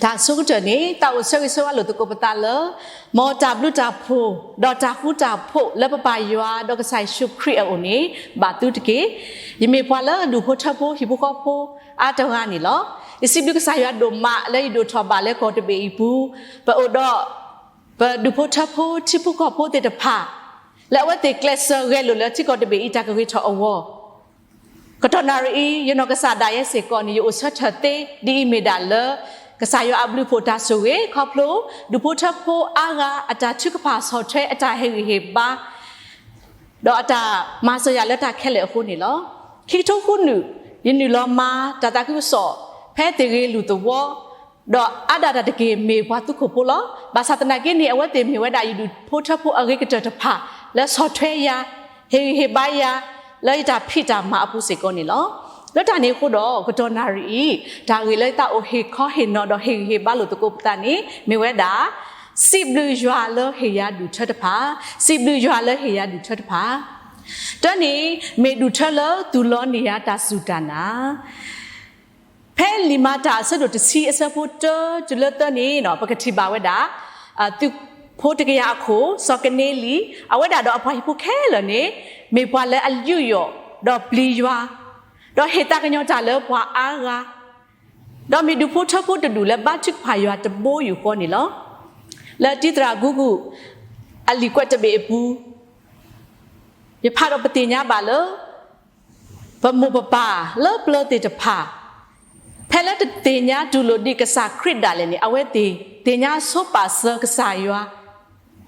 တၢ်ဆိကတၢၢ်န့ၣ် သးအိၣ်ဆၢဂ့ၤဆၢဝါလိာ်သကိးပသးလၢ မ်တၢ်ဘျုးတၢ်ဖှိၣ် ဒီးတၢ်ဃူတၢ်ဖိးလၢပပၢ်ယွၤဒီးကစၢ်ယ့ၣ်ၡူးခရံာ်အအိၣ်န့ၣ် ဘၣ်သုတက့ၢ်. ယမ့ၢ်ပှၤလၢအဒူၣ်ဖိထၢဖိဟံၣ်ဖိဃီဖိအါတဂၤန့ၣ်လီၤ. ယစံးဘျုးကစၢ်ယွၤဒိၣ်မးလၢယဒိၣ်ထီၣ်ဘၣ်လၢကီၢ်တဘ့ၣ်အံၤပူၤ, ပအိၣ်ဒီး ပဒူၣ်ဖိထၢဖိထံဖိကီၢ်ဖိသ့ၣ်တဖၣ် လၢအဝဲသ့ၣ်ကျဲးစၢးဂဲၤလိာ်လၢထံကီၢ်တဘ့ၣ်အံၤတၢ်ကဂ့ၤထီၣ်အဂီၢ် ကတီၢ်နၣ်ရံၣ်အံၤ ယနီၢ်ကစၢ်ဒၣ်ယဲစ့ၢ်ကီးန့ၣ် ယအိၣ်ဆၢထၢၣ်သ့ဒ်အံၤမ့ၢ်ဒၣ်လၢ ကစၢ်ယွၤအဘျုးအဖှိၣ်တၢ်ဆိၣ်ဂ့ၤ ခီဖျိဒူၣ်ဖိထၢဖိအါဂၤအတၢ်ထုကဖၣ်ဆီၣ်ထွဲအတၢ်ဟ့ၣ်ဂံၢ်ဟ့ၣ်ဘါ ဒီးအတၢ်မၤစၢၤယၤလၢတၢ်ခဲလၢာ်အဃိန့ၣ်လီၤ. ခံကထိဃုနုာ် ယနုာ်လီၤမၤတၢ်သးခုကစီၣ် ဖဲသ့ၣ်ဂ့ၤလုၢ်သဝီ ဒီးအါဒၣ်တၢ်တက့ၢ်မ့ၢ်ပှၤသူခိၣ်ဖိလီၤ. ဘၣ်ဆၣ်သနာ်က့န့ၣ် အဝဲသ့ၣ်မ့ၢ်ဝဲဒၣ်ယဒူၣ်ဖိထၢဖိအဂ့ၤကတၢၢ်တဖၣ် လၢဆီၣ်ထွဲယၤ ဟ့ၣ်ဂံၢ်ဟ့ၣ်ဘါယၤ လၢယတၢ်ဖံးတၢ်မၤအပူၤစ့ၢ်ကီးန့ၣ်လီၤ. လၢတၢ်န့ၣ်အဃိဒီး ကတီၢ်နၣ်ရံၣ်အံၤ တၢ်ဂ့ၢ်လၢယသးအိၣ်ဟ့ၣ်ခီဟ့ၣ်နီၤဒီးဟ့ၣ်ဂံၢ်ဟ့ၣ်ဘါလိာ်သကိးပသးန့ၣ် မ့ၢ်ဝဲဒၣ် စံးဘျုးယွၤလၢဟ့ၣ်ယၤဒူၣ်ထၢတဖၣ်, စံးဘျုးယွၤလၢဟ့ၣ်ယၤဒူၣ်ထၢတဖၣ်. တၢန့ၣ် မ့ၢ်ဒူၣ်ထၢလၢသူၣ်လီၤန့ၢ်ယၤတၢ်စူၢ်တၢ်နာ် ဖဲလံာ်မၤတၢ်အဆၢဒိၣ်တဆံအဆၢဖိတၢတုၤလၢသၢန့ၣ် ပကထံၣ်ဘၣ်ဝဲဒၣ် သုးဖိတကယၤအခိၣ် စီၤကန့လံ, အဝဲဒၣ်ဒီးအပှၤဟံၣ်ဖိခဲလၢာ်န့ၣ် မ့ၢ်ပှၤလၢအယူးယီၣ် ဒီးပျံၤယွၤ, ဒီးဟ့ၣ်သးကညီၤတၢ်လၢပှၤအါဂၤ, ဒီးမ့ၢ်ဒူၣ်ဖိထၢဖိတဒူၣ်လၢဘါထုကဖၣ်ယွၤတဘိယူၢ်ဃီန့ၣ်လီၤ. လၢတံၤသရၣ်ကူကူ အလံာ်ကွဲးတဘ့ၣ်အပူၤ ယဖးဒီးပသ့ၣ်ညါဘၣ်လၢ ပမိၢ်ပပၢ်လၢပျၢၤသ့ၣ်တဖၣ် ဖဲလၢတသ့ၣ်ညါတူၢ်လိာ်ဒံးကစၢ်ခရံာ်ဒၣ်လဲာ်န့ၣ် အဝဲသ့ၣ်သ့ၣ်ညါဆိပာ်စၢၤကစၢ်ယွၤ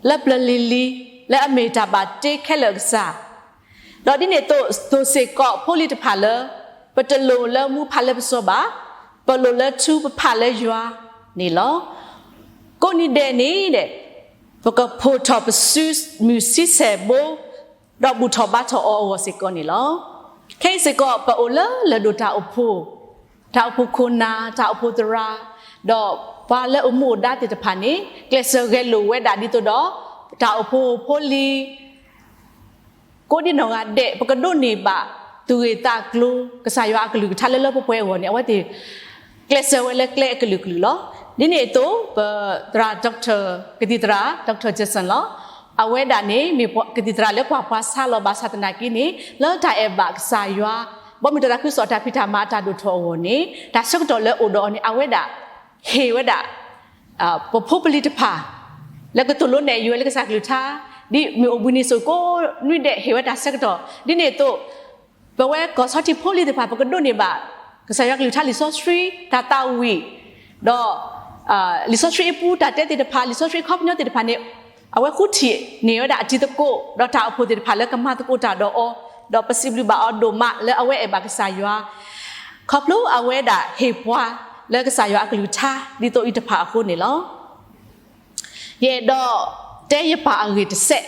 လၢပျၢၤလံၤလံၤ လၢအမ့ၢ်တၢ်ဘၣ်တ့ခဲလၢာ်အကစၢ်, ဒီးဒ်န့ၣ်အသိး သိၣ်စ့ၢ်ကီးဖိလံၤတဖၣ်လၢ ပတလိၣ်လၢမူဖးလၢပစီၤဘၣ်, ပလိၣ်လၢထူပဖးလၢယွၤန့ၣ်လီၤ. ကိးနံၤဒဲးန့ၣ် ပကဖှိၣ်ထီၣ်ပစုမုၢ်ဆံဆဲၣ်ဘိ ဒီးဘူၣ်ထီၣ်ဘါထီၣ်အီၤအဂီၢ်စ့ၢ်ကီးန့ၣ်လီၤ. ခဲအံၤစ့ၢ်ကီး ပအိၣ်လၢလၢၢ်ဒိၣ်တၢ်အိၣ်ဖှိၣ်, တၢ်အိၣ်ဖှိၣ်ခိၣ်နၢ်, တၢ်အိၣ်ဖှိၣ်သရၣ်, ဒီးပှၤလၢအိၣ်မူအိၣ်ဒါသ့ၣ်တဖၣ်န့ၣ် ကျဲးစၢးဂဲၤလိာ်ဝဲဒၣ်ဒ်သိးဒီး တၢ်အိၣ်ဖှိၣ်ဖိလံၤ ကိးဒံနီၢ်ဂၤဒဲး ပကဒိးန့ၢ်ဘၣ် သူၣ်ဂ့ၢ်သးကျိၤ ကစၢ်ယွၤအကလုၢ်ကထါလၢလၢပှဲၤပှဲၤအဂီၢ်န့ၣ် အဝဲသ့ၣ် ကျဲးစၢးဝဲလၢကျဲအကလုာ်ကလုာ်လီၤ. ဒ်န့ၣ်အသိး ပသရၣ် ကသံၣ်သရၣ် Doctor Jackson လီၤ. အဝဲဒၣ်န့ၣ် မ့ၢ်ကသံၣ်သရၣ်လၢပှၤဖှါဆါလီၤ ဘၣ်ဆၣ်သနာ်က့န့ၣ် လၢတၢ်အဲၣ်ဘၣ်ကစၢ်ယွၤ ဘီမုၢ်တၢ်သးခုကစီၣ်တၢ်ဖံးတၢ်မၤအတၢ်ဒိၣ်ထီၣ်အဂီၢ်န့ၣ် တၢ်ဆၢကတီၢ်လၢအိၣ်ဒီးအီၤန့ၣ် အဝဲဒၣ် ဟ့ၣ်ဝဲဒၣ် ပဖိပလံၤတဖၣ် လၢကသိၣ်လိနဲၣ်ယွၤလၢကစၢ်ကလုၢ်ကထါ ဒ်မ့ၢ်အိၣ်ဘှံးနံၤစိၤကိးနွံဒဲး ဟ့ၣ်ဝဲတၢ်ဆၢကတီၢ် ဒ်န့ၣ်အသိး ပဝဲကီၢ်ဆီထံဖိလံၤသ့ၣ်တဖၣ် ပကဒိးန့ၢ်ဘၣ် ကစၢ်ယွၤကလုၢ်ကထါလံာ်စီဆှံ တၢ်သးဝံၣ် ဒီး လံာ်စီဆှံအပူၤတၢ်တဲသ့ၣ်တဖၣ် လံာ်စီဆှံအခီပညီသ့ၣ်တဖၣ်န့ၣ် အဝဲဃုထံၣ်န့ၢ်ဝဲဒၣ်အတံၤသကိး ဒီးတၢ်အိၣ်ဖှိၣ်သ့ၣ်တဖၣ်လၢကမၤသကိးတၢ်ဒီးအီၤ ဒီးပစံးဘျုးဘၣ်အီၤဒိၣ်မးလၢအဝဲအဲၣ်ဘၣ်ကစၢ်ယွၤ ခီဖျိအဝဲဒၣ်ဟ့ၣ်ပှၤလၢကစၢ်ယွၤအကလုၢ်ကထါ ဒ်သိးအံၤတဖၣ်အဃိန့ၣ်လီၤ. ယအဲၣ်ဒိးတဲယပၢ်အဂ့ၢ်တစဲး,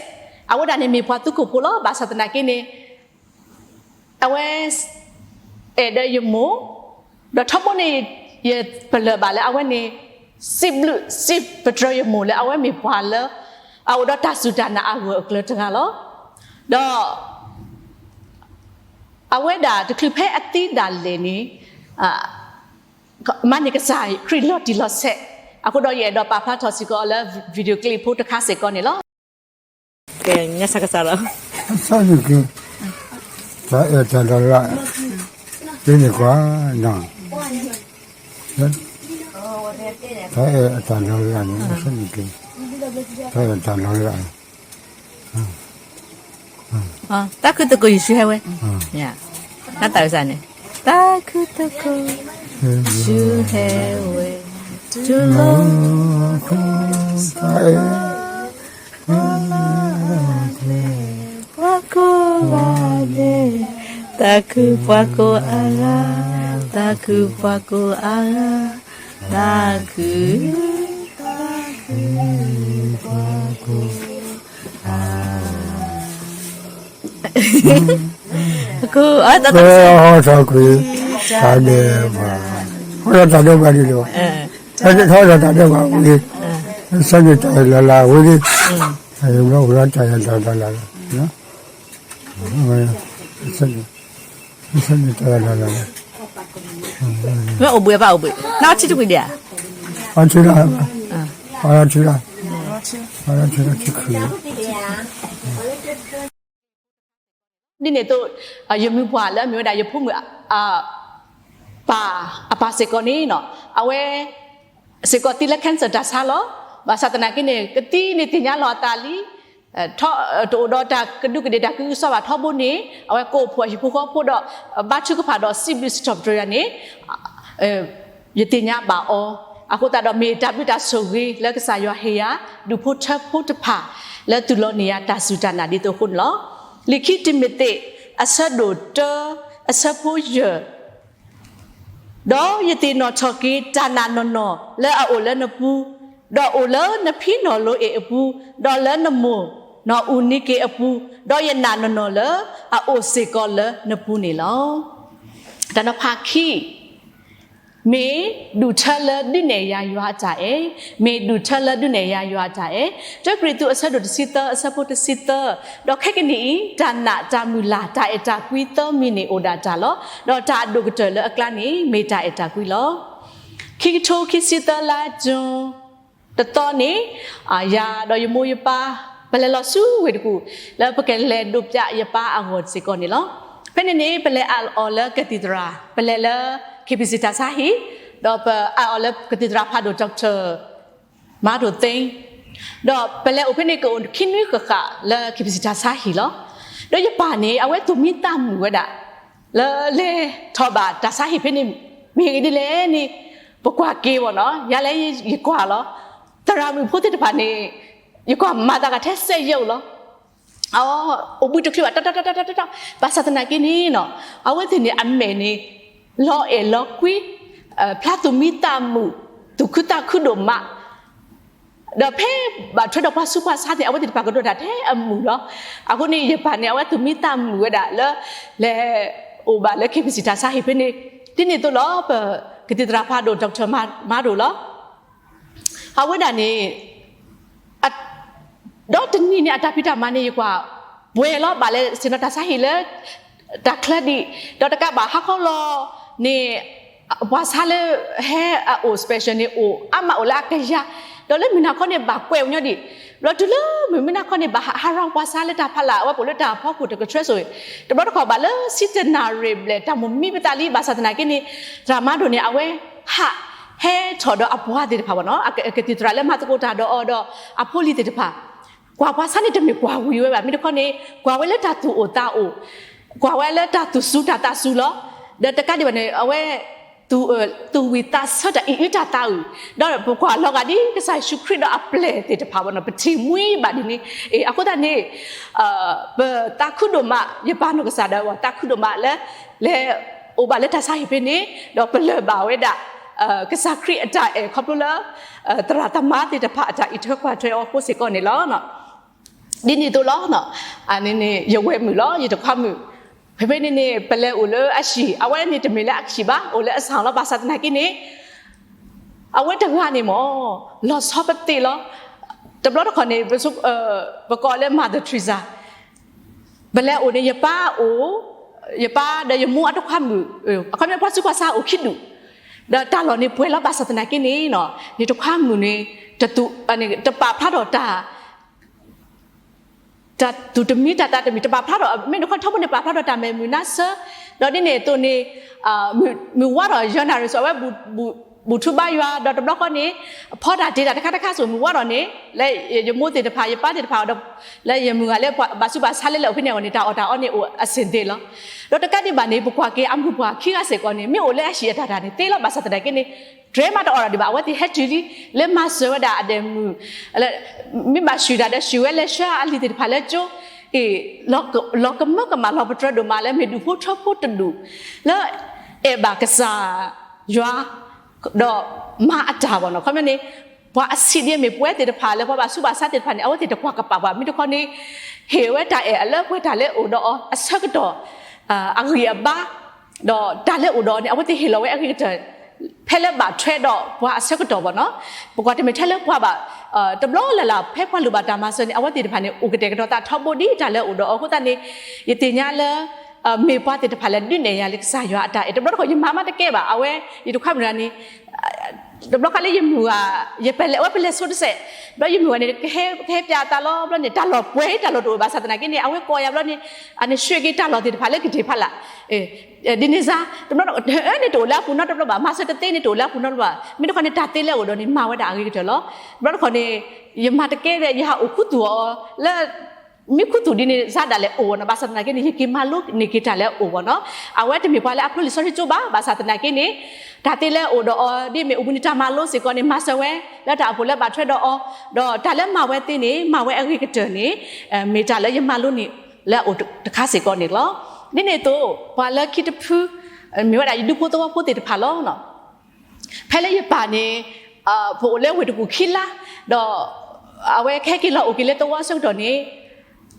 အဝဲဒၣ်န့ၣ်မ့ၢ်ပှၤသူခိၣ်ဖိလီၤ. ဘၣ်ဆၣ်သနာ်က့န့ၣ် အဝဲ အဲၣ်ဒိးယမိၢ်, ဒီးထီဘိန့ၣ် ယပလၢၢ်ဘၣ်လၢအဝဲန့ၣ် စံးဘျုးစံးပတြၢၤယမိၢ်လၢအဝဲမ့ၢ်ပှၤလၢ အအိၣ်ဒီးတၢ်စူၢ်တၢ်နာ်အဂၢၢ်အကျၢၤတဂၤလီၤ. ဒီး အဝဲဒၣ်တချုးဖဲအသံဒၣ်လဲာ်န့ၣ် မၤန့ၢ်ကစၢ်ခရံာ်လီၤတံၢ်လီၤဆဲး, အဃိဒီးယအဲၣ်ဒိးပာ်ဖျါထီၣ်စ့ၢ်ကီးလၢ video clip ဖိတခါစ့ၢ်ကီးန့ၣ်လီၤ. ကဲ ညါဆၢကစၢ်လီၤ. အဆၢနုာ်က့ၤ တၢ်အဲၣ်တၢ်လီၤလး သ့န့ၣ်ကွၢ်နီၤ, တၢ်အဲၣ်အတၢ်လီၤလးန့ၣ် အဆၢနုာ်က့ၤ တၢ်အဲၣ်တၢ်လီၤလး တၢ်ခုၣ်သကိးယ့ၣ်ၡူးဟဲဝဲ, တၢ်သးဝံၣ်စ့ၢ်န့ၣ်, တၢ်ခုၣ်သကိး ယ့ၣ်ၡူးဟဲဝဲ, တုၤလီၤ ပှၤကိးဂၤဒဲး, သးခုပှၤကိးအါဂၤ, သးခုပှၤကိးအါဂၤ, သးခု သးခု ပှၤကိးအါဂၤ, ဟီထီၣ်ကွံာ် တၢ်ဒဲးဘး, ဟီထီၣ်တၢ်ဒဲးဘးဒ်လဲၣ်, ဟီထီၣ်တၢ်ဒဲးဘးဝံၤ, ဆၢန့ၣ်တၢ်အဲၣ်လီၤလးဝံၤ, တၢ်အဲၣ်တၢ်လီၤလး, ဆၢန့ၣ်တၢ်အဲၣ်လီၤလး, မ့ၢ်အိၣ်ဘှံးဘၣ်အိၣ်ဘှံး, နီၢ်ထံတကွံာ်ဒံးဧါ, အီထံလၢ, အီထံလၢ, အီထံလၢထံခုၣ် ဒ်န့ၣ်အသိး ယမုၢ်ပှၢ်လၢအမ့ၢ်ဝဲဒၣ်ယဖိမုၣ် ပၢ်, အပၢ်စ့ၢ်ကီးန့ၣ် အဝဲစ့ၢ်ကီးသံလၢ cancer တၢ်ဆါလီၤ. ဘၣ်ဆၣ်သနာ်က့န့ၣ် ကသံန့ၣ်သ့ၣ်ညါလီၤအသးလံ, တအိၣ်ဒီးတၢ်ကဒူးကဒ့ၣ်တၢ်ကံကစီၣ်ဘၣ်ထီဘိန့ၣ် အဝဲကိးဖှိၣ်အဟံၣ်ဖိဃီဖိဒီး ဘါထုကဖၣ်ဒီးစံးဘျုးစံးထီၣ်ပတြၢၤယၤန့ၣ် ယသ့ၣ်ညါဘၣ်အီၤ, အဃိသတးဒီးမ့ၢ်တၢ်ဘျုးတၢ်ဆိၣ်ဂ့ၤလၢကစၢ်ယွၤဟ့ၣ်ယၤ ဒူၣ်ဖိထၢဖိတဖၣ် လၢသူၣ်လီၤန့ၢ်ယၤတၢ်စူၢ်တၢ်နာ်ဒ်သိးအဃိန့ၣ်လီၤ. လံာ်ခံတံၤမသ့း အဆၢဒိၣ်တၢ အဆၢဖိယဲၢ် ဒီးယသ့ၣ်နီၣ်ထီၣ်က့ၤတၢ်နာ်နီၢ်နီၢ်လၢအအိၣ်လၢနပူၤ, ဒီးအိၣ်လၢနဖံနီၣ်လိအ့ၣ်အပူၤ, ဒီးလၢနမိၢ်နီၢ်အူနံက့အပူၤ, ဒီးယနာ်နီၢ်နီၢ်လၢအအိၣ်စ့ၢ်ကီးလၢနပူၤန့ၣ်လီၤ. တၢ်နီၤဖးခံ မ့ၢ်ဒူၣ်ထၢလၢဒုးနဲၣ်ယၤယွၤအတၢ်အဲၣ်, မ့ၢ်ဒူၣ်ထၢလၢဒုးနဲၣ်ယၤယွၤအတၢ်အဲၣ်. တၢကရံၣ်သူးအဆၢဒိၣ်တဆံသၢ အဆၢဖိတဆံသၢ, ဒီးခဲကနံၣ်အံၤ တၢ်နာ်တၢ်မုၢ်လၢ် တၢ်အဲၣ်တၢ်ကွံသၢမံၤန့ၣ်အိၣ်ဒၣ်တၢ်လီၤ. ဒီးတၢ်အဒိၣ်ကတၢၢ်လၢအကျါန့ၣ် မ့ၢ်တၢ်အဲၣ်တၢ်ကွံလီၤ. ခံကထိခံဆံသၢလါ June တသီန့ၣ် ယၤဒီးယမိၢ်ယပၢ် ပလဲၤလီၤဆူဝ့ၢ်တကူၣ် လၢပကလဲၤဒိးပၠးယပၢ်အဂီၢ်စ့ၢ်ကီးန့ၣ်လီၤ. ဖဲန့ၣ်န့ၣ် ပလဲၤအးအီၤလၢကသံၣ်သရၣ်, ပလဲၤလၢ KBC တၢ်ဆါဟံၣ်, ဒီးပအးအီၤလၢကသံၣ်သရၣ်ဖးဒိၣ် Doctor မၤဒိၣ်သ့, ဒီးပလဲၤအိၣ်ဖဲန့ၣ်ကအိၣ်ခံနွံဃၣ်ဃၣ်လၢ KBC တၢ်ဆါဟံၣ်လီၤ. ဒီးယပၢ်န့ၣ် အဝဲသူၣ်မံသးမုာ်ဝဲဒၣ် လၢလဲၤထီၣ်ဘၣ်တၢ်ဆါဟံၣ်ဖဲန့ၣ် မ့ၢ်ဂ့ၤဒ်လဲၣ်န့ၣ် ပကွၢ်က့ၤဘၣ်နီၤ, ယၤလဲၣ်ယကွၢ်လီၤ. သရၣ်မုၣ်ဖိသ့ၣ်တဖၣ်န့ၣ် ယကွၢ်မၤသးဂၤထဲစဲးယဲၢ်လီၤ. အိၣ်ဘှံးတချုးဘၣ် တီတီတီတီတီတီ, ဘၣ်ဆၣ်သနာ်က့န့ၣ်နီၤ, အဝဲသ့ၣ်န့ၣ်အမဲာ်န့ၣ် လီၤအဲၣ်လီၤကွံ, ဖျါသူၣ်မံသးမုာ်, သူၣ်ခုသးခုဒိၣ်မး, ဒီးဖဲဘၣ်ထွဲဒီးပှၤဆူးပှၤဆါန့ၣ် အဝဲသ့ၣ်တဖၣ်ကဒိးတၢ်ထဲအမုာ်လီၤ. အဃိန့ၣ် ယပၢ်န့ၣ် အဝဲသူၣ်မံသးမုာ်ဝဲဒၣ်လၢ လဲၤအိၣ်ဘၣ်လၢ KBC တၢ်ဆါဟံၣ်ဖဲန့ၣ်, ဒ်န့ၣ်အသိးလီၤ ပကသံၣ်သရၣ်ဖးဒိၣ် Doctor မၤဒိၣ်လီၤ. အဝဲဒၣ်န့ၣ် ဒီးတနံၤန့ၣ် အတၢ်ဖံးတၢ်မၤန့ၣ် ယကွၢ်ပှဲၤလီၤ ဘၣ်လဲၤဆ့ၣ်နီၤတၢ်ဆါဟံၣ်လၢ တၢ်ချၢဒံး, ဒီးတကးဘၣ်ဟါခီလီၤန့ၣ် ပှၤဆါလၢဟဲအအိၣ် special န့ၣ် အိၣ်အါမးအိၣ်လၢအကယၤ, ဒီးလၢမုၢ်နၤခီန့ၣ် ဘၣ်ကွဲးဝဲညီဒံး, ဘျီတုၤလၢမုၢ်မုၢ်နၤခီန့ၣ် ဘၣ်ဟးရၤပှၤဆါလၢတၢ်ဖီလာ် အဝဲပိာ်လၢတၢ်ဖီခိၣ်တကထြၢဆိၣ်ဂ့ၤ, တဘျီတခီၣ်ဘၣ်လၢဆံတနၣ်ရံၣ်ဘျဲၣ် တၢ်မိၣ်မံပသးလံ ဘၣ်ဆၣ်သနာ်က့န့ၣ် သရၣ်မၤဒိၣ်န့ၣ် အဝဲဟးဟဲထီၣ်ဒီးအပှၤသ့ၣ်တဖၣ်ဘၣ်နီၤ, ကသံၣ်သရၣ်လၢမၤသကိးတၢ်ဒီးအီၤဒီးအဖိလံၤသ့ၣ်တဖၣ် ကွၢ်ပှၤဆါန့ၣ် တမ့ၢ်ကွၢ်ဝံၤဝဲဘၣ်, မ့ၢ်တခီန့ၣ် ကွၢ်ဝဲလၢတၢ်သူၣ်အိၣ်သးအိၣ်, ကွၢ်ဝဲလၢတၢ်သူၣ်စူၤတၢ်သးစူၤလီၤ. ဒီးတကးဒံးဘၣ်န့ၣ် အဝဲ သူၣ်ဝံၣ်သးဆၢ တၢ်အံၣ်အုတၢ်သးအုး, ဒီးပကွၢ်လီၤဂာ်ဒ်ကစၢ်ယ့ၣ်ၡူးခရံာ်ဒီးအပျဲၢ်သ့ၣ်တဖၣ်ဘၣ်နီၤ, ပထံၣ်မှံဘၣ်ဒ်န့ၣ်, အဃိသတးန့ၣ် ပသးခုဒိၣ်မး, ယပၢ်နီၢ်ကစၢ်ဒၣ်ဝဲ သးခုဒိၣ်မးလၢ လဲၤအိၣ်ဘၣ်လၢတၢ်ဆါဟံၣ်ဖဲန့ၣ်, ဒီးပလၢၢ်ဘၣ်ဝဲဒၣ် ကစၢ်ခရံာ်အတၢ်အဲၣ်ခီဖျိလၢ သရၣ်သမါသ့ၣ်တဖၣ်အတၢ်အံးထွဲကွၢ်ထွဲအီၤအဃိစ့ၢ်ကီးန့ၣ်လီၤ. ဒ်န့ၣ်အသိးလီၤ, ယဝဲၢ်မုၣ်လီၤ ယတခွါမုၣ်, ဖဲဖဲန့ၣ်န့ၣ် ပလဲၤအိၣ်လၢအဟံၣ်, အဝဲန့ၣ်တမ့ၢ်လၢအဟံၣ်ဘၣ်, အိၣ်လၢအဆၣ်လီၤ, ဘၣ်ဆၣ်သနာ်က့န့ၣ် အဝဲတဂၤန့ၣ်မ့ၢ် လီၤဆီပသ့ၣ်လီၤ. တဘျီတခီၣ်န့ၣ် ပကိးလၢ Mother Teresa, ပလဲၤအိၣ်န့ၣ် ယပၢ်အိၣ်, ယပၢ်ဒီးယမိၢ်အတခွါမုၣ်, အခီပညီပှၤဆူးပှၤဆါအိၣ်ခံဒူၣ်, ဒီးတၢ်လီၢ်န့ၣ်ပှဲၤလီၤ, ဘၣ်ဆၣ်သနာ်က့န့ၣ် ယတခွါမုၣ်န့ၣ် တပာ်ဖျါထီၣ်တၢ် တၢ်သူၣ်တမံတၢ်သးတမံ တပာ်ဖျါထီၣ်, မ့ၢ်တခီထီဘိန့ၣ် ပာ်ဖျါထီၣ်တၢ်မဲာ်မုာ်နါဆၢ, ဒီးဒ်န့ၣ်အသိးန့ၣ် မုၢ်ဝါထီၣ်ယဲၢ်နၣ်ရံၣ်ဆိ အဝဲ ဘူၣ်ထူဘါယွၤ, ဒီးတဘျီဃီန့ၣ် ဖီတၢ်တ့တၢ်တခါတခါဆိ မုၢ်ဝါထီၣ်န့ၣ် လၢယမိၢ်သ့ၣ်တဖၣ် ယပၢ်သ့ၣ်တဖၣ်ဒီး လၢယမုၢ်ဂၤလၢဘၣ်ဆူးဘၣ်ဆါလၢလဲၤအိၣ်ဖဲန့ၣ်အဂီၢ်န့ၣ် တၢ်အီၣ်တၢ်အီန့ၣ်အိၣ်အဆ့ၣ်သ့ၣ်လီၤ. ဒီးတကးဒံးဘၣ်န့ၣ် ပကွၢ်က့ၤအမုၢ်ပှၢ်ခံဂၤစ့ၢ်ကီးန့ၣ် မ့ၢ်အိၣ်လၢအဟံၣ်အတၢ်တၢ်န့ၣ် သ့လီၤ, ဘၣ်ဆၣ်သနာ်က့န့ၣ် တြဲမးတအီၣ်ဒီးဒံးဘၣ်, အဝဲသ့ၣ်ဟဲတုၤလံ လၢမၤစၢၤဝဲဒၣ်အဒဲးမုၣ် မ့ၢ်ဘၣ်ဆှုၣ်တၢ်ဒီးဆှုၣ်ဝဲလဲၤဆှၢအလံၤသ့ၣ်တဖၣ်လၢကၠိ, လီၤကမၢကမၣ်လီၤပတြၢၤဒိၣ်မးလၢမ့ၢ်ဒူၣ်ဖိထၢဖိတဒူၣ် လၢအဲၣ်ဘၣ်ကစၢ်ယွၤ ဒီးမၤအတၢ်ဘၣ်နီၤ. ခီပညီန့ၣ် ပှၤအဆံးဒ်အမ့ၢ်ပဝဲသ့ၣ်တဖၣ်လၢပှၤဘၣ်ဆူးဘၣ်ဆါသ့ၣ်တဖၣ်န့ၣ် အဝဲသ့ၣ်တကွၢ်ကပာ်ပှၤ မ့ၢ်တခီန့ၣ် ဟ့ၣ်ဝဲတၢ်အဲၣ်အလၢပှဲၤတၢ်လၢအိၣ်ဒီးအီၤအဆၢကတီၢ် အဂံၢ်အဘါ ဒီးတၢ်လၢအိၣ်ဒီးအီၤန့ၣ် အဝဲသ့ၣ်ဟ့ၣ်လီၤဝဲအဂ့ၤကတၢၢ် ဖဲလၢဘၣ်ထွဲဒီးပှၤအဆၢကတီၢ်ဘၣ်နီၤ. ပကွၢ်တမ့ၢ်ထဲလၢပှၤဘၣ် တဘျီလၢ်လၢ် ဖဲပှၤလိၣ်ဘၣ်တၢ်မၤစၢၤန့ၣ် အဝဲသ့ၣ်တဖၣ်န့ၣ် အိၣ်ကတဲာ်ကတီၤသးထီဘိဒ်တၢ်လၢအိၣ်ဒီးအီၤအဃိသတးန့ၣ် ယသ့ၣ်ညါလၢ မ့ၢ်ပှၤသ့ၣ်တဖၣ်လၢဒုးနဲၣ်ယၤလၢကစၢ်ယွၤအတၢ်အဲၣ် တဘျီတခီၣ် ယမၤမးတကဲဘၣ် အဝဲ ယတခွါမုၣ်တဂၤန့ၣ် တဘျီခါလၢယမုၢ်ဂၤ, ယပလဲၤ, အဝဲပလဲၤဆိတစဲး, ဘျီယမုၢ်ဂၤန့ၣ် ကဟဲ, ကဟဲပျးအသးလီၤ, ဘျီန့ၣ် တၢ်လီၢ်ပှဲၤတၢ်လီၢ်တအိၣ်ဘၣ်ဆၣ်သနာ်က့န့ၣ် အဝဲကိးယၤဘျီန့ၣ်, အန့ၣ် ရွှေ့က့ၤ တၢ်လီၢ်သ့ၣ်တဖၣ်လၢကတ့ၢ်ဖးလၢ်, ဒ်န့ၣ်စါ, တဘျီ, အၢန့ၣ်တအိၣ်လၢအပူၤနီတဘျီဘၣ်, မၤစၢၤတသ့န့ၣ်တအိၣ်လၢအပူၤနီတဘျီဘၣ်, မ့ၢ်တခီန့ၣ် တၢ်သ့လၢအအိၣ်ဒီးန့ၣ် မၤဝဲဒၣ်အဂ့ၤကတၢၢ်လီၤ. တဘျီတခီန့ၣ် ယမၤတကဲဒီး ယဟးအိၣ်ခူသူၣ်အီၤလၢ မ့ၢ်ခူသူၣ်ဒ်န့ၣ်စါဒၣ်လဲာ်အိၣ်ဘၣ်နီၤ, ဘၣ်ဆၣ်သနာ်က့န့ၣ် ယက့ၤမၤလိန့ၢ်က့ၤတၢ်လၢအအိၣ်ဘၣ်နီၤ. အဝဲတမ့ၢ်ပှၤလၢအဖျိလံာ်စီဆှံကၠိဘၣ်, ဘၣ်ဆၣ်သနာ်က့န့ၣ် တၢ်သ့လၢအအိၣ်ဒီးအီၤ ဒ်မ့ၢ်အိၣ်ဘှံးနံၤတၢ်မၤလိစ့ၢ်ကီးန့ၣ် မၤစၢၤဝဲ လၢတၢ်အိၣ်ဖှိၣ်လၢဘၣ်ထွဲဒီးအီၤ, ဒီးတၢ်လၢမၤဝဲသ့န့ၣ် မၤဝဲအဂ့ၤကတၢၢ်န့ၣ် မ့ၢ်တၢ်လၢယမၤလိန့ၢ်လၢအအိၣ်တခါစ့ၢ်ကီးန့ၣ်လီၤ. ဒ်န့ၣ်အသိး ပှၤလၢခံတဖု မ့ၢ်ဝဲဒၣ်ယဒူဖိသဝီဖိသ့ၣ်တဖၣ်လီၤ. ဖဲလၢယပၢ်န့ၣ် ပအိၣ်လၢဝ့ၢ်တကူၣ်ခံလါ, ဒီးအဝဲကဟဲက့ၤလီၤအိၣ်က့ၤလၢသဝီဆၢကတီၢ်န့ၣ်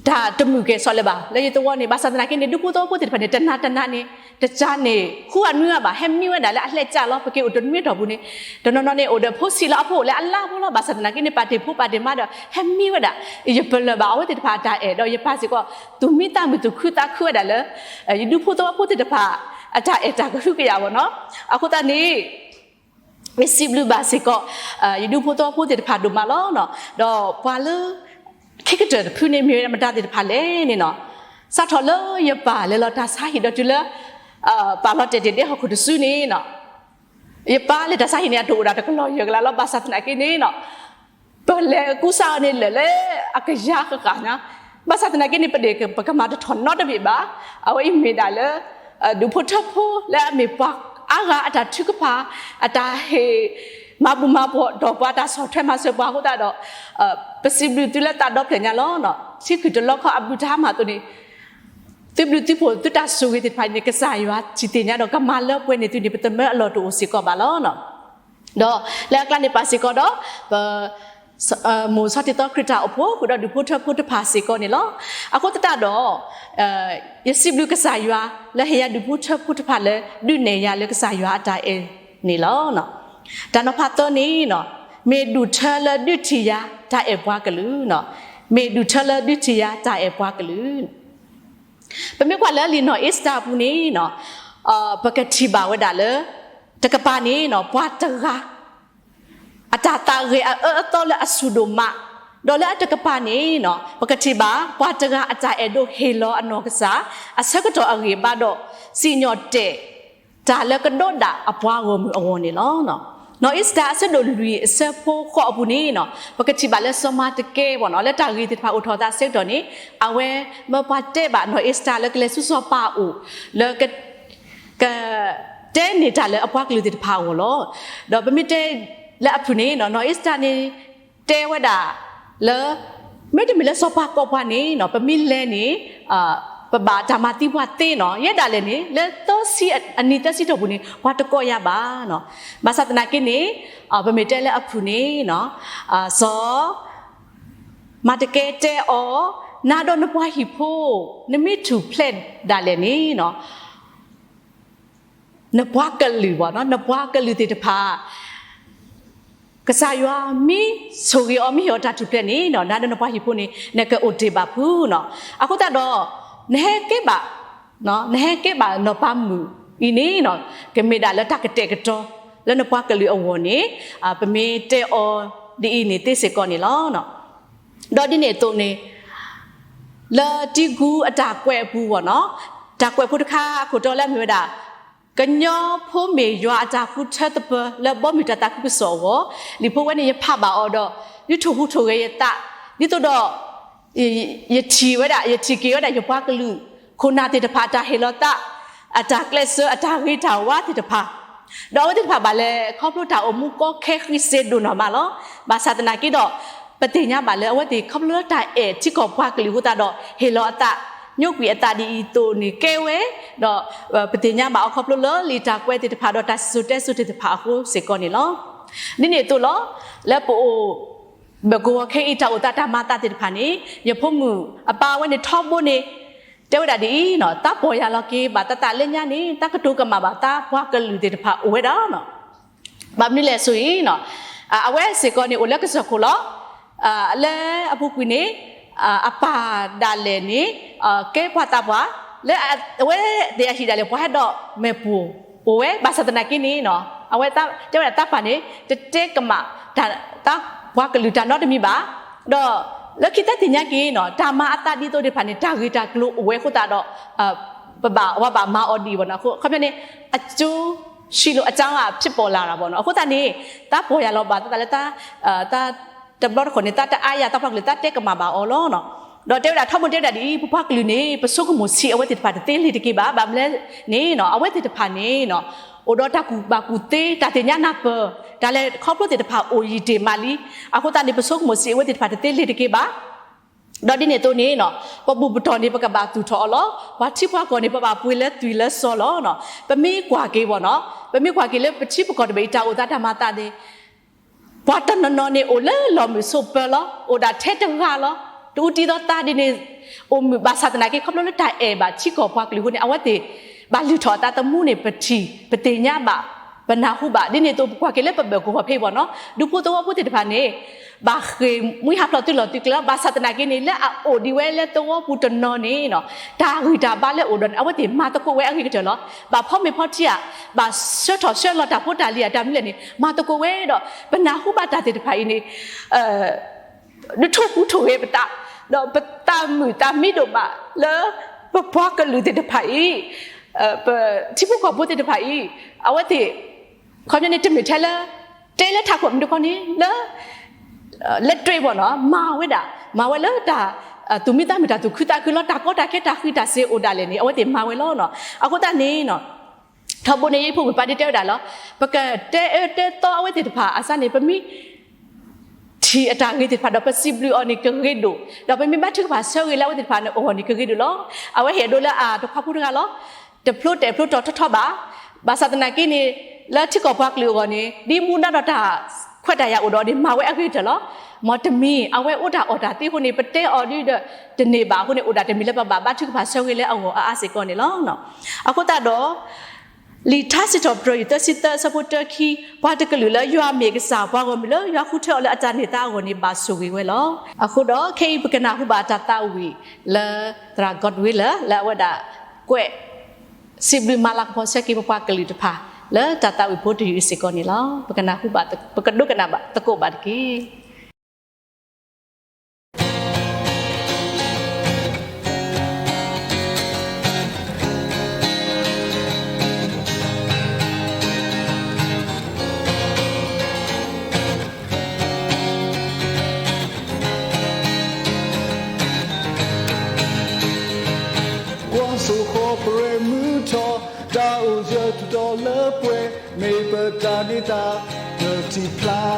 တၢ်တမုာ်ကဲၣ်ဆိးလၢၤဘၣ် လၢယသဝီန့ၣ်, ဘၣ်ဆၣ်သနာ်က့န့ၣ် ဒူဖိသဝီဖိသ့ၣ်တဖၣ်န့ၣ် တနၤတနၤန့ၣ် တကးန့ၣ် ဃုအနွံအါဘၣ်, ဟဲမံဝဲဒၣ်လၢအလှဲၣ်ကၢ်လီၤ, ပက့ၤအိၣ်တနွံအတီၢ်ပူၤန့ၣ် တနီၤနီၤန့ၣ် အိၣ်ဒီးဖိဆံးလီၤ, အဖိအိၣ်လၢအလါဖိလီၤ, ဘၣ်ဆၣ်သနာ်က့န့ၣ် ပာ်တ့ၢ်ဖိပာ်တ့ၢ်မါဒီး ဟဲမံဝဲဒၣ်, ယပလၢၢ်ဘၣ်အဝဲသ့ၣ်တဖၣ်အတၢ်အဲၣ်, ဒီးယပၢ်စ့ၢ်ကီး သူၣ်မံသးမုာ်သူၣ်ခုသးခုဝဲဒၣ်လၢ ယဒူဖိသဝီဖိသ့ၣ်တဖၣ် အတၢ်အဲၣ်တၢ်ကဟုကယာ်ဘၣ်နီၤ. အဃိသတးန့ၣ် ယစံးဘျုးဘၣ်စ့ၢ်ကီး ယဒူဖိသဝီဖိသ့ၣ်တဖၣ်ဒိၣ်မးလီၤ. ဒီးပှၤလၢ ခံကတၢၢ်တဖုန့ၣ် မ့ၢ်ဝဲဒၣ်မတၤသ့ၣ်တဖၣ်လဲၣ်န့ၣ်နီၤ, စးထီၣ်လၢယပၢ်လဲၤလီၤတၢ်ဆါဟံၣ်ဒီးတုၤလၢ ပာ်လီၤတဲာ်တ့ၢ်ဒဲဟီၣ်ခိၣ်တစုန့ၣ်နီၤ, ယပၢ်လဲၤတၢ်ဆါဟံၣ်န့ၣ် အတအိၣ်ဒၣ်တကလီၢ်ယဲၢ်ကလးလီၤ, ဘၣ်ဆၣ်သနာ်က့န့ၣ်နီၤ ပလဲၤကူစါအီၤန့ၣ် လဲၤလၢအကယၤဃၣ်ဃၣ်ညါ, ဘၣ်ဆၣ်သနာ်က့န့ၣ် ပဒ့ၣ်ပကမၤတထီၣ်နီတဘ့ၣ်ဘၣ်. အဝဲအံၤမ့ၢ်ဒၣ်လၢ ဒူၣ်ဖိထၢဖိလၢအမ့ၢ်ပှၤအါဂၤအတၢ်ထုကဖၣ်, အတၢ်ဟ့ၣ်မၤဘူၣ်မၤပှီၢ်ဒီးပှၤ တၢ်ဆီၣ်ထွဲမၤစၢၤပှၤအဃိသတးဒီး ပစံးဘျုးသုလၢသးဒီဖျၢၣ်ညါလီၤ. ထံခုၣ်တလီခီအဘုတၢ်မၤအသိးန့ၣ် သုဘျုးသုဖှိၣ်သုတၢ်ဆိၣ်ဂ့ၤသ့ၣ်တဖၣ်န့ၣ် ကစၢ်ယွၤထံၣ်သ့ၣ်ညါဒီး ကမၤလၢပှဲၤန့ၢ်သုန့ၣ် ပသမၢအလီၢ်တအိၣ်စ့ၢ်ကီးဘၣ်လီၤ. ဒီးလၢအကျါန့ၣ်ပာ်စ့ၢ်ကီးဒီး ပ မိၢ်ဆီတ့ၢ်သီခရံာ်တၢ်အိၣ်ဖှိၣ် ဃုာ်ဒီးဒူၣ်ဖိထၢဖိတဖၣ်စ့ၢ်ကီးန့ၣ်လီၤ. အဃိသတးဒီး ယစံးဘျုးကစၢ်ယွၤ လၢဟ့ၣ်ယၤဒူၣ်ဖိထၢဖိတဖၣ်လၢ ဒုးနဲၣ်ယၤလၢကစၢ်ယွၤအတၢ်အဲၣ်န့ၣ်လီၤ. တၢ်နီၤဖးသၢန့ၣ် မ့ၢ်ဒူၣ်ထၢလၢဒုးထံၣ်ယၤတၢ်အဲၣ်ပှၤကလုာ်, မ့ၢ်ဒူၣ်ထၢလၢဒုးထံၣ်ယၤတၢ်အဲၣ်ပှၤကလုာ် ပမ့ၢ်ကွၢ်လၢလံာ်နီၢ်အ့စတၢ်အပူၤန့ၣ် ပကထံၣ်ဘၣ်ဝဲဒၣ်လၢ တကပၤန့ၣ် ပှၤတဂၤ အတၢ်သးဂ့ၤအအၢအသီလၢအဆူၣ်ဒိၣ်မး, ဒီးလၢအတကပၤန့ၣ် ပကထံၣ်ဘၣ် ပှၤတဂၤအတၢ်အဲၣ်ဒိးဟ့ၣ်လီၤအနီၢ်ကစၢ် အဆၢကတီၢ်အဂ့ၢ်ဘၣ်ဒီး စံၣ်ညီၣ်တဲာ် တၢ်လၢကဒီးဒၣ်အပှၤဂီၢ်မုၢ်အဂီၢ်န့ၣ်လီၤ. နီၢ်အ့စတၢ်အဆၢဒိၣ်လွံၢ်အဆၢဖိဃိးအပူၤန့ၣ် ပကထံၣ်ဘၣ်လၢစီၤမၤတကဲ လၢတၢ်ဂ့ၢ်သ့ၣ်တဖၣ်အိၣ်ထီၣ်အသးဆၢကတီၢ်န့ၣ် အဝဲမၢပှၤတဲဘၣ်နီၢ်အ့စတၢ်လၢကလဲၤဆူစီၤပၤအအိၣ် လၢ က ကတဲန့ၢ်တၢ်လၢအပှၤကလုာ်သ့ၣ်တဖၣ်အဂီၢ်လီၤ. ဒီးပမ့ၢ်တဲလၢအဖုၣ်န့ၣ် နီၢ်အ့စတၢ်န့ၣ် တဲဝဲဒၣ်လၢ မ့တမ့ၢ်လၢစီၤပၤကိးပှၤန့ၣ် ပမ့ၢ်လဲၤန့ၣ် ပဘၣ်တၢ်မၤသံပှၤသ့နီၤ, ယဲဒၣ်လဲာ်န့ၣ် လၢသၢဆံ အနံၤသၢဆံတီၢ်ပူၤန့ၣ် ပှၤတကိးယၤဘၣ်. ဘၣ်ဆၣ်သနာ်က့န့ၣ် ပမ့ၢ်တဲလၢအဖုၣ်န့ၣ် စီၤ မၤတကဲတဲအီၤ, နၤဒီးနပှၤဟံၣ်ဖိ နမ့ၢ်ထူၣ်ဖျဲးဒၣ်လဲာ်န့ၣ် နပှၤကလုာ်ဘၣ်နီၤ, နပှၤကလုာ်သ့ၣ်တဖၣ် ကစၢ်ယွၤမ့ၢ်ဆိၣ်ဂ့ၤအီၤ မ့ၢ်ဟ့ၣ်အီၤတၢ်ထူၣ်ဖျဲးန့ၣ် နၤဒီးနပှၤဟံၣ်ဖိန့ၣ် နကအိၣ်တ့ၢ်ဘၣ်ဖုးနီၤ. အဃိသတးဒီး နဟဲကဲဘၣ် နဟဲကဲဘၣ်နီၢ်ပၤမုၣ်အံၤန့ၣ် ကမ့ၢ်ဒၣ်လၢတၢ်ကတဲာ်ကတီၤလၢနပှၤကလုာ်အဂီၢ်န့ၣ် ပမ့ၢ်တဲအီၤဒ်အံၤန့ၣ်သ့စ့ၢ်ကီးန့ၣ်လီၤ. ဒီးဒ်န့ၣ်အသိးန့ၣ် လၢတံကူအတၢ်ကွဲးအပူၤဘၣ်နီၤ, တၢ်ကွဲးဖိတခါအခိၣ်တီလၢအမ့ၢ်ဝဲဒၣ် ကညီဖိမ့ၢ်ယွၤအတၢ်ဃုထၢသပၢၤလၢဘီမုၢ်တၢ်သးခုကစီၣ်အဂီၢ်, လံာ်ဖိဝဲန့ၣ်ယဖးဘၣ်အီၤဒီး ဒုးထိၣ်ဟူးထိၣ်ဂဲၤယသး, ဒ်သိးဒီး ယထံၣ်ဝဲဒၣ် ယထံၣ်က့ၤဝဲဒၣ်ယပှၤကလုာ် ခိၣ်နၢ်သ့ၣ်တဖၣ်အတၢ်ဟ့ၣ်လီၤသး, အတၢ်ကျဲးစၢး အတၢ်ဂ့ၤတၢ်ဝါသ့ၣ်တဖၣ်, ဒီးအဝဲသ့ၣ်တဖၣ်ဘၣ်လဲၣ် ခီဖျိတၢ်အိၣ်မူကီခဲဃံစ့ဒိၣ်နီၢ်မးလီၤ. ဘၣ်ဆၣ်သနာ်က့ဒီး ပသ့ၣ်ညါဘၣ်လၢအဝဲသ့ၣ်ခီဖျိလၢတၢ်အဲၣ်ထံကီၢ်ပှၤကလုာ်အဃိသတးဒီး ဟ့ၣ်လီၤအသး, ညိကွံာ်အသးဒ်အံၤအသိးန့ၣ်ကဲဝဲ, ဒီးပသ့ၣ်ညါဘၣ်အီၤခီဖျိလၢလံာ်တၢ်ကွဲးသ့ၣ်တဖၣ်ဒီးတၢ်စံၣ်စိၤတဲစိၤသ့ၣ်တဖၣ်အဃိစ့ၢ်ကီးန့ၣ်လီၤ. ဒ်န့ၣ်အသိးလီၤ, လၢပအိၣ် ဘၢၣ်ကဝီၤခဲအံၤတၢ်အိၣ်သးတၢ်မၤသးသ့ၣ်တဖၣ်န့ၣ် ယဖိမုၣ်အပၢ်ဝဲန့ၣ်ထီဘိန့ၣ် တဲဝဲဒၣ်ဒ်အံၤနီၤ, သးပီၢ်ယၢ်လီၤက့ၤဘၣ်သးသးလၢညါန့ၣ် သးကတိၤကမၣ်ဘၣ်သးပှၤကလုာ်သ့ၣ်တဖၣ်အိၣ်ဝဲဒၣ်နီၤ. ဘၣ်မနုၤလဲၣ်ဆိအံၤနီၤ, အဝဲစ့ၢ်ကီးန့ၣ်အိၣ်လၢကစၢၢ်ခိၣ်လီၤ. လၢအပူၤကွံာ်န့ၣ် အပၢ်ဒၣ်လဲာ်န့ၣ် ကဲပှၤသးပှၢ် လၢအဝဲသ့ၣ်အဟံၣ်ဒၣ်လဲာ် ပှၤဟဲဒီးမဲာ်ပူၤအိၣ်ဝဲ ဘၣ်ဆၣ်သနာ်က့န့ၣ်နီၤ အဝဲတဲဝဲဒၣ်တၢ်ပာ်န့ၣ် တတဲကမၣ်တၢ် တၢ်ပှၤကလုာ်တၢ်နီတမံၤဘၣ်. ဒီးလၢခံတၢ်သ့ၣ်ညါက့ၤနီၤ တၢ်မၤအသးဒ်သိးသ့ၣ်တဖၣ်န့ၣ် တၢ်ဂ့ၤတၢ်ကျိၤအိၣ်ဝဲအဃိသတးဒီး ပဘၣ် ပှၤဘၣ်မၤအီၤဒ်အံၤဘၣ်နီၤ. အခီပညီန့ၣ် အကျိၤ ဆံးလိာ်အကၠါ ဖြစ်ပေါ်လာတာပေါ့နော်. အဃိသတးန့ၣ် တၢ်ပီၢ်ယၢ်လီၤဘၣ်သးလၢတၢ် တၢ် တဘျီတခီၣ်န့ၣ် တၢ်တအါယၤ တၢ်ပှၤကလုာ် တၢ်တဲကမၣ်ဘၣ်အီၤလီၤ. ဒီးတဲဝဲဒၣ် ထီဘိတဲဝဲဒၣ်ဒ်အံၤ ပပှၤကလုာ်န့ၣ် ပဆိကမိၣ်ဆံးအဝဲသ့ၣ်တဖၣ်တသ့လၢၤတက့ၢ်ဘၣ်. ဘၣ်မနုၤလဲၣ်န့ၣ်နီၤ အဝဲသ့ၣ်တဖၣ်န့ၣ်နီၤ အိၣ်ဒီးတၢ်ကူၣ်ဘၣ်ကူၣ်သ့ တၢ်သ့ၣ်ညါနၢ်ပၢၢ် တၢ်လဲၤခီဖျိသ့ၣ်တဖၣ်အိၣ်ယံာ်တ့ၢ်မးလံ. အဃိသတးန့ၣ် ပဆိကမိၣ်ဆံးအဝဲသ့ၣ်တဖၣ်တသ့လၢၤတက့ၢ်ဘၣ်. ဒီးဒ်န့ၣ်အသိးန့ၣ်နီၤ ပဘူၣ်ပတီၢ်န့ၣ် ပကဘၣ်သူၣ်ထီၣ်အီၤလီၤ. ပှၤထံပှၤကီၢ်န့ၣ် ပဘၣ်ပှ့ၤလၢသွံၣ်လၢစီလီၤ. ပမ့ၢ်ကွၢ်က့ၤဘၣ်နီၤ ပမ့ၢ်ကွၢ်က့ၤလၢပထံပကီၢ်တဘ့ၣ်အံၤ တၢ်အိၣ်သးတၢ်မၤသးန့ၣ် ပှၤတနီၤနီၤန့ၣ် အိၣ်လၢလီၢ်မုာ်ဆိးပၢၤလီၤ. အိၣ်ဒၣ်ထဲတဂၤလီၤ. တအူတံသီသးဒ်န့ၣ် အိၣ်မုာ်ဘၣ်ဆၣ်သနာ်က့ ခီဖျိလၢတၢ်အဲၣ်ဘၣ်ထံကီၢ်ပှၤကလုာ်အဃိန့ၣ် အဝဲသ့ၣ် ဘၣ်လုၢ်ထီၣ်အသးသမူန့ၣ် ပထံၣ် ပသ့ၣ်ညါဘၣ် ပနၢ်ဟူဘၣ်. ဒ်န့ၣ်အသိး ပကွၢ်က့ၤလၢပဘၢၣ်ကဝီၤဖဲအံၤဘၣ်နီၤ ဒူဖိသဝီဖိသ့ၣ်တဖၣ်န့ၣ် ဘၣ်ဃ့ၢ်မှံဟးဖျိးသုးလီၢ်သုးကျဲလီၤ. ဘၣ်ဆၣ်သနာ်က့န့ၣ် လၢအအိၣ်ဒံးဝဲလၢသဝီပူၤတနီၤန့ၣ်နီၤ တၢ်ဂံၢ်တၢ်ဘါလၢအအိၣ်ဒီးန့ၣ် အဝဲသ့ၣ်မၤသကိးဝဲအဂ့ၤကတၢၢ်လီၤ. ဘၣ်ဖီမ့ၤဖီထံဧါ, ဘၣ်ဆှၢထီၣ်ဆှၢလီၤတၢ်ဖိတၢ်လံၤဧါ တၢ်မနုၤလဲၣ်န့ၣ် မၤသကိးဝဲဒီး ပနၢ်ဟူဘၣ်တၢ်သ့ၣ်တဖၣ်အံၤန့ၣ် ဒုးထိၣ်ဟူးထိၣ်ဂဲၤပသး, ဒီးပသးမုာ်သးမံဒိၣ်မးလၢ ပပှၤကလုာ်သ့ၣ်တဖၣ်အံၤ, ပထံဖိကီၢ်ဖိသ့ၣ်တဖၣ်အံၤ, အဝဲသ့ၣ် ခီပညီန့ၣ် တမ့ၢ်ထဲလၢ တဲလၢထးခိၣ်မနုၤတခီန့ၣ် လၢ လက်တွေ့ပေါ့နော် မၤဝဲဒၣ် မၤဝဲလၢတၢ် သူၣ်မံသးမုာ်တၢ်သူၣ်ခုသးခုလီၤ. တၢ်ကီတၢ်ခဲတၢ်ဃံးတၢ်စ့ၤအိၣ်ဒၣ်လဲာ်န့ၣ် အဝဲသ့ၣ်မၤဝဲလီၤနီၤ. အဃိသတးန့ၣ်နီၤ ထီဘိန့ၣ် ယဖိမုၣ်ပၢ်ဒ့တဲဝဲဒၣ်လီၤ. ပကတဲအၢတဲသီအဝဲသ့ၣ်တဖၣ်အစၢ်န့ၣ် ပမ့ၢ် ထံၣ်အတၢ်ဂ့ၤသ့ၣ်တဖၣ်ဒီး ပစံးဘျုးအီၤန့ၣ် ကဂ့ၤဒိၣ်, ဒီးပမ့ၢ်ဘါထုကဖၣ်ဆၢဂ့ၤလၢအဝဲသ့ၣ်တဖၣ်န့ၣ် အဂီၢ်န့ၣ် ကဂ့ၤဒိၣ်လီၤ. အဝဲဟ့ၣ်အဒိလၢအတခွါဖိတဂၤလီၤ. တဖျိတဲာ်ဖျိတီၤထီထီဘၣ်. ဘၣ်ဆၣ်သနာ်က့န့ၣ် လၢထံကီၢ်ပှၤကလုာ်အဂီၢ်န့ၣ် ဒ်မူဒါဒီးတၢ်ခွဲးတၢ်ယာ်အိၣ်ဒီးန့ၣ် မၤဝဲအဂ့ၤကတၢၢ်လီၤ. မ်တမံၤ အဝဲအိၣ်တၢ်အီၣ်တၢ်သ့အဃိန့ၣ် ပတဲအီၤဒ်ဒီးတန့ၢ်ဘၣ်အဃိန့ၣ် အိၣ်ဒၣ်တမံၤလၢပဘၣ်ဘါထုကဖၣ်ဆၢဂ့ၤလၢအဂီၢ်အါအါစ့ၢ်ကီးန့ၣ်လီၤ. အဃိသတးဒီး လံာ်ထါစံးထီၣ်ပတြၢၤ ယုၢ်သၢဆံသၢ အဆၢဖိတၢခံ, ပှၤတကလုာ်လၢယွၤမ့ၢ်ကစၢ်, ပှၤဂီၢ်မုၢ်လၢယွၤဃုထၢအီၤလၢအတၢ်န့ၢ်သါအဂီၢ်န့ၣ် ဘၣ်ဆိၣ်ဂ့ၤဝဲလီၤ. အဃိဒီးခဲအံၤ ပကနၢ်ဟူဘၣ်တၢ်သးဝံၣ်လၢ သရၣ် Godwin လၢ လၢအဝဲဒၣ်ကွဲး စံးဘျုးမၤလၤကပီၤဆၢက့ၤပပှၤကလုာ်တဖၣ် လၢတၢ်သးဝံၣ်ဖိတယုၢ်အံၤစ့ၢ်ကီးန့ၣ်လီၤ. ပကနၢ်ဟူဘၣ် ပကဒိကနၣ်ဘၣ်သကိးဘၣ်တက့ၢ်. ကွၢ်စိဃီပရဲမုၢ်ထီၣ်, တၢ်အိၣ်ယၢၤထူးတီၤလၢပှဲၤ, မ့ၢ်ပတၢ်န့ၢ်သါ ပထံၣ်ဖျါ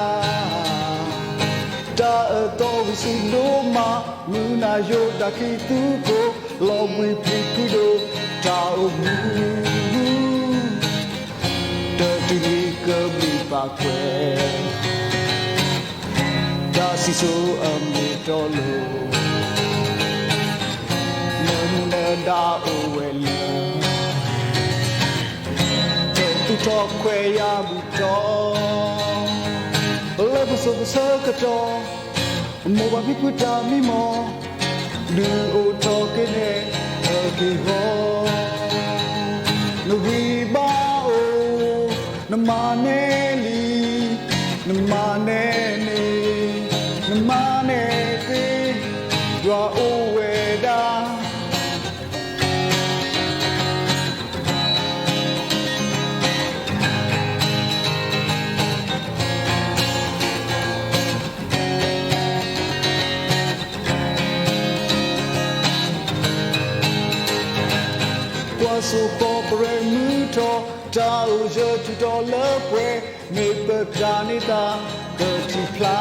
တၢ်အၢၣ်သီဝံၤဆူဒိၣ်မး, မုၢ်နၤယိာ်တၢ်ခံးသူခိၣ်, လီၤဘှံးဖံးဖုဒိၣ် တၢ်အိၣ်မူ တတုၤမံၤကဘျံးပာ်ကွဲၤ, တၢ်စံၣ်စိၤအမ့ၢ်တီလိၤ, နမူနဒါအိၣ်ဝဲလၢ တၢ်သူၣ်ထီၣ်ခွဲးယာ်ဘူၣ်ထီၣ်, လၢပစိၤပဆၢကတီၢ်, မိၢ်ပၢ်ဖံဖုတၢ်မံမီၢ်, ဒုးအိၣ်ထီၣ်က့ၤန့ၣ်အက့ၢ်အဂီၢ်, နဂံၢ်ဘါအိၣ်, နမၤန့ၢ်လံ, နမၤန့ၢ်န့ၣ်, နမၤန့ၢ်သ့, ယွၤအိၣ်ဝဲဒၣ် ကွၢ်စိဃီပရဲမုၢ်ထီၣ်, တၢ်အိၣ်ယၢၤထူးတီၤလၢပှဲၤ, မ့ၢ်ပတၢ်န့ၢ်သါ ပထံၣ်ဖျါ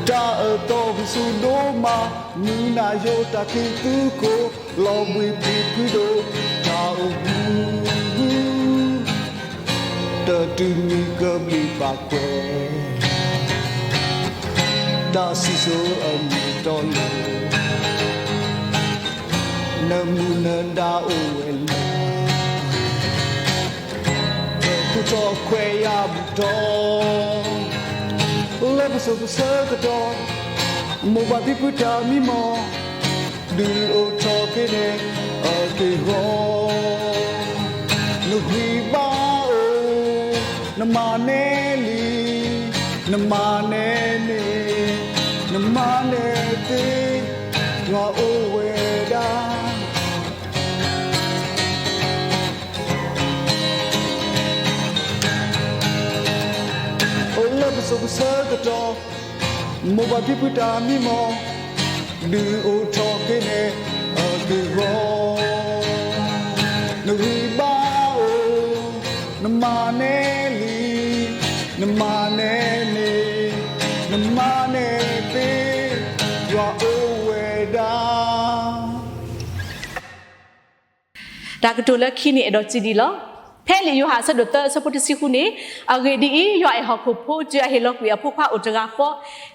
တၢ်အၢၣ်သီဝံၤဆူဒိၣ်မး, မုၢ်နၤယိာ်တၢ်ခံးသူခိၣ်, လီၤဘှံးဖံးဖုဒိၣ် တၢ်အိၣ်မူ တတုၤမံၤကဘျံးပာ်ကွဲၤ, တၢ်စံၣ်စိၤအမ့ၢ်တီလိၤ, နမူနဒါအိၣ်ဝဲလၢ တၢ်သူၣ်ထီၣ်ခွဲးယာ်ဘူၣ်ထီၣ်, လၢပစိၤပဆၢကတီၢ်, မိၢ်ပၢ်ဖံဖုတၢ်မံမီၢ်, ဒုးအိၣ်ထီၣ်က့ၤန့ၣ်အက့ၢ်အဂီၢ်, နဂံၢ်ဘါအိၣ် နမၤန့ၢ်လံ, နမၤန့ၢ်န့ၣ်, နမၤန့ၢ်သ့, ယွၤအိၣ်ဝဲဒၣ်. အိၣ်လၢပစိၤကဆၢကတီၢ်, မိၢ်ပၢ်ဖံဖုတၢ်မံမီၢ်, ဒုးအိၣ်ထီၣ်က့ၤန့ၣ်အက့ၢ်အဂီၢ်. နဂံၢ်ဘါအိၣ်, နမၤန့ၢ်လံ, နမၤန့ၢ်န့ၣ်, နမၤန့ၢ်သ့, ယွၤအိၣ်ဝဲဒၣ်. တၢ်ကတိၤလၢခံန့ၣ် အဲၣ်ဒိးစံးဒ်အံၤလီၤ. ဖဲလံာ်ယိၤဟၣ်အဆၢဒိၣ်သၢအဆၢဖိတဆံဃုန့ၣ်, အဂ့ၢ်ဒ်အံၤ, ယွၤအဲၣ်ဟီၣ်ခိၣ်ဖိတုၤအဟ့ၣ်လီၤကွံာ်အဖိခွါအိၣ်တဂၤ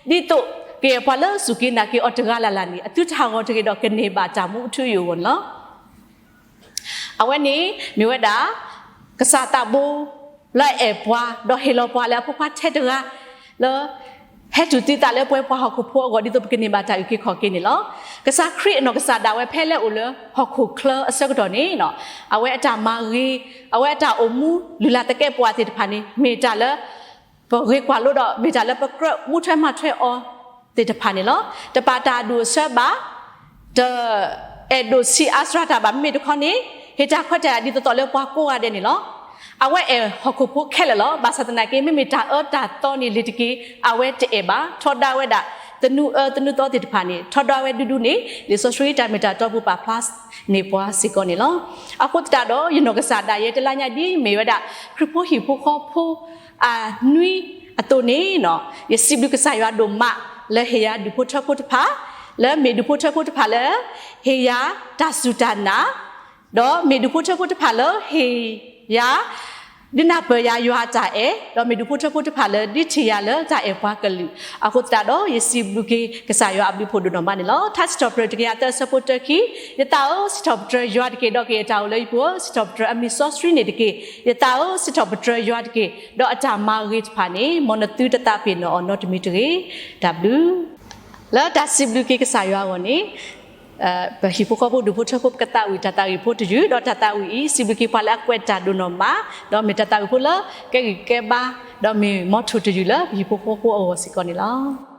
ဃီ, ဒ်သိးကအဲၣ်ပှၤလၢအစူၢ်က့ၤနာ်က့ၤအီၤတဂၤလၢ်လၢ်န့ၣ်, အသုတဟးဂီၤတဂ့ၤဒီးကန့ၢ်ဘၣ်တၢ်မူအထူအယိာ်အဂီၢ်န့ၣ်လီၤ. အဝဲန့ၣ်မ့ၢ်ဝဲဒၣ် ကစၢ်သးဘိ လၢအအဲၣ်ပှၤ ဒီးဟ့ၣ်လီၤပှၤလၢအဖိခွါထဲတဂၤ လၢ ဟဲတုၤသုသးလၢပဝဲပှၤဟီၣ်ခိၣ်ဖိအဂီၢ် ဒ်သိးပကန့ၢ်ဘၣ်တၢ်အုၣ်က့ၤခီၣ်က့ၤန့ၣ်လီၤ. ကစၢ်ခရံာ်အနီၢ်ကစၢ်ဒၣ်ဝဲဖဲလၢအအိၣ်လၢဟီၣ်ခိၣ်ချၢအဆၢကတီၢ်န့ၣ်, အဝဲအတၢ်မၤဂ့ၤ, အဝဲအတၢ်အိၣ်မူလုၢ်လၢ်သကဲးပဝးသ့ၣ်တဖၣ်န့ၣ် မ့ၢ်တၢ်လၢ ပဂ့ၤကွၢ်လိဒီး မ့ၢ်တၢ်လၢပကြၢးမူထွဲမၤထွဲအီၤသ့ၣ်တဖၣ်န့ၣ်လီၤ. တပာ်တၢ်အဒူၣ်အဆၢဘၣ်, တအဲၣ်ဒိးဆံးအါစှၤတၢ်ဘၣ် မ့မ့ၢ်တခီန့ၣ်, ဟ့ၣ်တၢ်ခွဲးတၢ်ယာ်ဒ်သိးသိးလၢပှၤကိးဂၤဒဲးန့ၣ်လီၤ. အဝဲအဲၣ်ဟီၣ်ခိၣ်ဖိခဲလၢာ်လီၤ. ဘၣ်ဆၣ်သနာ်က့ မ့မ့ၢ်တၢ်အၢတၢ်သီန့ၣ်လ့ၤတက့ၢ် အဝဲတအဲၣ်ဘၣ်. ထီဒါဝဲဒၣ် သနူအၢသနူသီသ့ၣ်တဖၣ်န့ၣ် ထီဒါဝဲဒူဒူန့ၣ် လံာ်စီဆှံတၢ်မ့ၢ်တၢ်တီပူၤပာ်ဖျါန့ၢ်ပှၤစ့ၢ်ကီးန့ၣ်လီၤ. အဃိသတးဒီး ယနီၢ်ကစၢ်ဒၣ်ယဲ တလါညါဒ်အမ့ၢ်ဝဲဒၣ် ခရံာ်ဖိဟံၣ်ဖိဃီဖိ အနွံအသိးန့ၣ်, ယစံးဘျုးကစၢ်ယွၤဒိၣ်မးလၢဟ့ၣ်ယၤဒူၣ်ဖိထၢဖိတဖၣ်, လၢမ့ၢ်ဒူၣ်ဖိထၢဖိတဖၣ်လၢ ဟ့ၣ်ယၤတၢ်စူၢ်တၢ်နာ်, ဒီးမ့ၢ်ဒူၣ်ဖိထၢဖိတဖၣ်လၢဟ့ၣ်ယၤ ဒုးနၢ်ပၢၢ်ယၤယွၤအတၢ်အဲၣ်, ဒီးမ့ၢ်ဒူၣ်ဖိထၢဖိတဖၣ်လၢဒုးထံၣ်ယၤလၢတၢ်အဲၣ်ပှၤကလုာ်. အဃိသတးဒီး ယစံးဘျုးက့ၤကစၢ်ယွၤအဘျုးဖှိၣ်ဒိၣ်နီၢ်မးန့ၣ်လီၤ. ထါစံးထီၣ်ပတြၢၤတကယၤသၢအဆၢဖိတၢခံ, ယသးဧၢ, စံးထီၣ်ပတြၢၤယွၤတက့ၢ်, ဒီးကယဲၢ်တၢ်အိၣ်လၢယပူၤဧၢ, စံးထီၣ်ပတြၢၤအမံၤစီဆှံန့ၣ်တက့ၢ်. ယသးဧၢ, စံးထီၣ်ပတြၢၤယွၤတက့ၢ်, ဒီးအတၢ်မၤဂ့ၤတဖၣ်န့ၣ် မ်နသုတသးပ့ၤနီၣ်အီၤနီတမံၤတဂ့ၤ. တၢ်ဘျုး လၢတၢ်စံးဘျုးက့ၤကစၢ်ယွၤအဂီၢ်န့ၣ်, ပဟံၣ်ဖိဃီဖိဒူၣ်ဖိထၢဖိ ပကသးဝံၣ်တၢ်သးဝံၣ်ဖိတယုၢ်, ဒီးတၢ်သးဝံၣ်အံၤ စံးဘျုးက့ၤပှၤလၢအကွဲးတၢ်ဒိၣ်နီၢ်မး, ဒီးမ့ၢ်တၢ်သးဝံၣ်ဖိလၢကဲဂံၢ်ကဲဘါ, ဒီးမ့ၢ်မီထိၣ်တယုၢ်လၢပဟံၣ်ဖိဃီဖိအဂီၢ်စ့ၢ်ကီးန့ၣ်လီၤ.